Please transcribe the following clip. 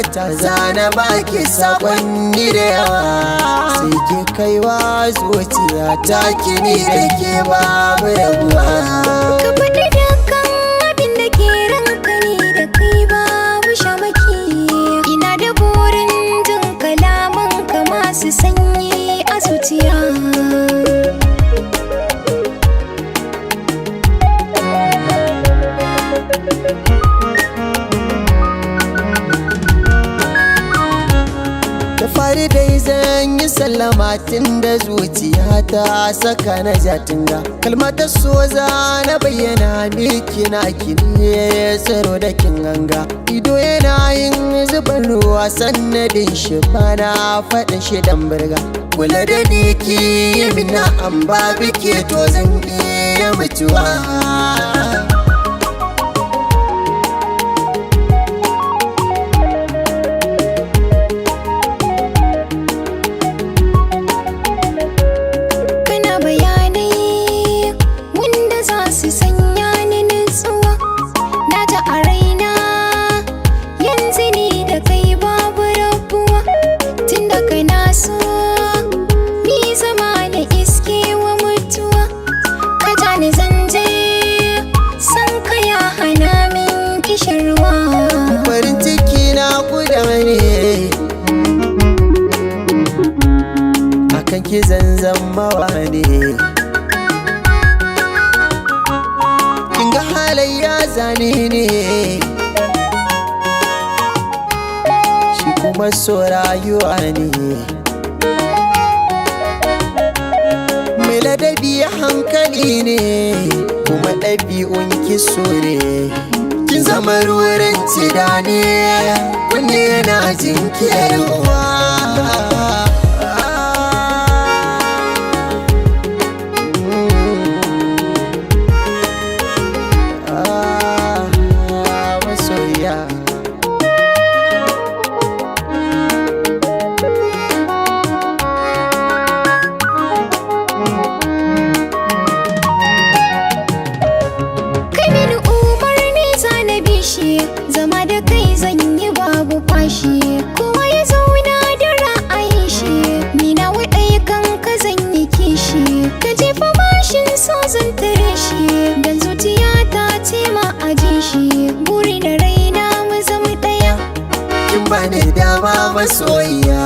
ambata, zana baki sakonni da yawa. Sai ki kaiwa zuciya ta kini da ke babu rabuwa. Ka faɗi dukkan abin da ke ranka ne da kai babu shamaki. Ina da burin jin kalaman ka masu sanyi a zuciya. Da fari dai zan yi sallama tun da zuciya ta saka na jatinga. Kalmata so za na bayyana miki na kini tsaro da kin ganga. Ido yana yin zuban ruwa sannadin shi bana faɗin shi dan birga. Kula da ni ki yi mina an ba biki to zan iya mutuwa. Kana bayanai wanda za su sanya ni nutsuwa. Na ji a raina yanzu ni da kai babu rabuwa. Tunda kana so ni zama na iske wa mutuwa. Ka ja ni zanje san ka ya hana min kishirwa. Farin ciki na guda ne, akan ki zanzan mawa ne. Kin ga halayya zane ne, shi kuma so rayuwa ne. Mai ladabi hankali ne, kuma ɗabi'un ki so ne. Kin zama rurin tidane, kunne yana jinkirwa. Ah, masoyiya. Kai mini umarni zana bishi, zama da kai zan yi babu fashi. Kowa ya zauna da ra'ayin shi, ni na waɗai kan ka zan yi kishi. Ka jefa mashin so zan tare shi, dan zuciya ta ce ma a ji shi. Buri da raina mu zama ɗaya. Kin bani dama masoyiya.